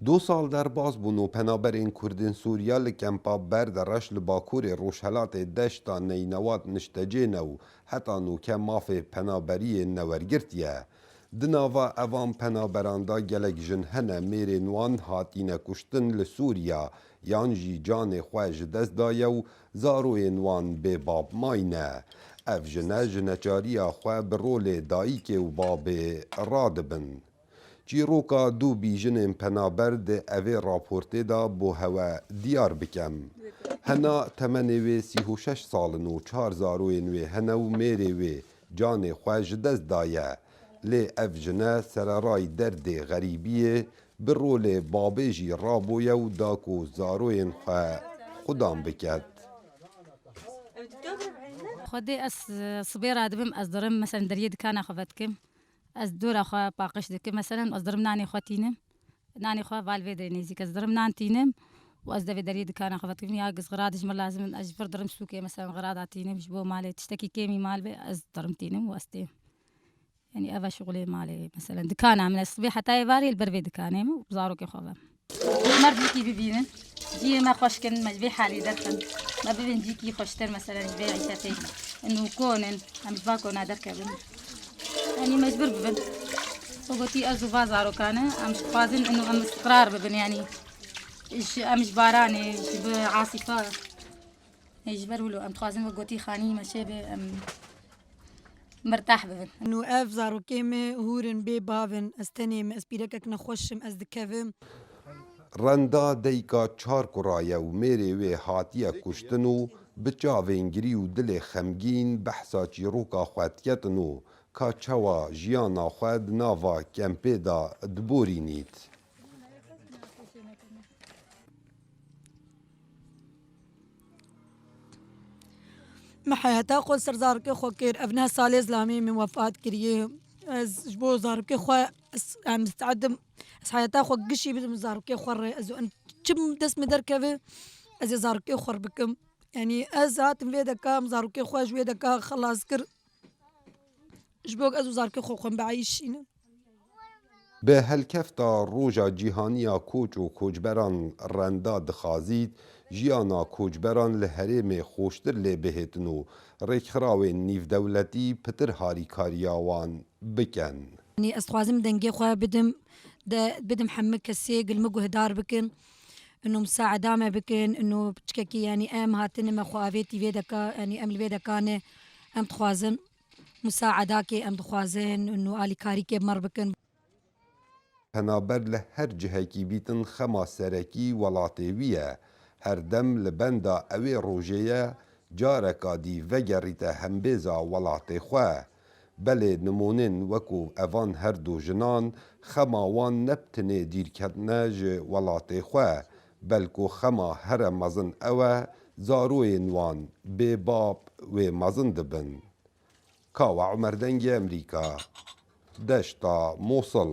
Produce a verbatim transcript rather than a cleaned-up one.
Du sal derbas bûn û penaberên Kurdên Sûriya li kempa Berdereş li bakurê rojhelatê deşta Neynewat niştecê ne û heta nûke mafê penaberiyê newergirtiye. Di nava evan penaberan de gelek jin hene mêrên wan hatîne kuştin li Sûriya yan jî canê xwe ji dest daye û zaroyên wan bê bab mayne. Ev jine ji neçariya xwe bi rolê dayikê û babê radibin. Çîroka du bîjinên penaber di evê raportê de bo hewe diyar bikem. Hena temenê wê sî û şeş sal in û çar zaroyên wê hene û mêrê wê canê xwe ji dest daye. Lê ev jine sererayî derdê xerîbiyê bi rolê babê jî raboye û da ku zaroyên xwe xudan biket. Xwedê ez, e, sibê radibim, ez dirim, meselen, deriyê dikana xwe vedikim. Ez dora xwe paqij dikim, meselen, ez dirim nanê xwe tînim. Nanê xwe val vê derê nêzîk, ez dirim nan tînim û ez devê deriyê dikana xwe vedikim. Ya giz xira dijmin lazim in, ez ji vir dirim sûkê, meselen, xira da tînim, ji bo malê tiştekî kêmî mal be, ez dirim tînim û ez têm. Yanî ev e şixulê malê, meselen, dikana min, ez sibê heta êvarê li ber vê dikanê me û zarokê xwe ve. Mer cîkî bibînin, ciyê me xweş kin, me ji vê halî derxin, me bibin cîkî xweştir, meselen, ji vê îşetê in û kon in, em ji va kona derkevin. Yanî mecbur bibin. Wek gotî ez û va zarokane, em dixwazin ino em istiqrar bibin, yanî ji, em ji baranê, ji bi asîfa, ê ji ber wilo em dixwazin wek gotî xanî me çêbe, em mirtah bibin. Û ev zarokê me hûr in, bê bav in, ez tenê me, ez pîrekek nexweş im, ez dikevim. Renda dayika çar kura ye û mêrê wê hatiye kuştin û bi çavên girî û dilê xemgîn behsa çîroka xwe diketin û ka çawa jiyana xwe di nava kempê de diborînît. Min heyata xwe ser zarokê xwe kir. Ev neh salê zilamê min wefat kiriye. Ez ji bo zarokê xwe, ez, em, misteedim. Ez heyata xwe gişî bidim zarokê xwe re. Ez û em çim dest min derkeve, ez ê zarokê xwe re bikim. Yanî ez hatim vê deka, em zarokê xwe ji wê deka xelas kir. Ji bo ez û zarokê xwe xwe em bieyîşînin. Bi helkefta Roja Cîhanî ya Koç û Koçberan renda dixazît, jiyana koçberan li herêmê xweştir lê bihêtin û rêkxirawên nîvdewletî pitir harîkariya wan bikin. Yanî ez dixwazim dengê xwe bidim, de bidim hemû kesê gil min guhdar bikin. Ino misaeda me bikin, ino piçkekî, yanî em hatine me xwe avêtî vê deka, yanî em li vê deka ne, em dixwazin. Musaedakê em dixwazin û alîkarîkê bi me re bikin. Penaber li her cihekî bîtin xema serekî welatê wî ye. Her dem li benda ewê rojê ye, careka dî vegerîte hembêza welatê xwe. Belê nimûnên wekû evan her du jinan xema wan ne bi tinê dîrketine ji welatê xwe, belku xema here mezin ew e, zaroyên wan bê bab wê mezin dibin. Kawa Omer Dengê Emerîka, Deşta Mosil.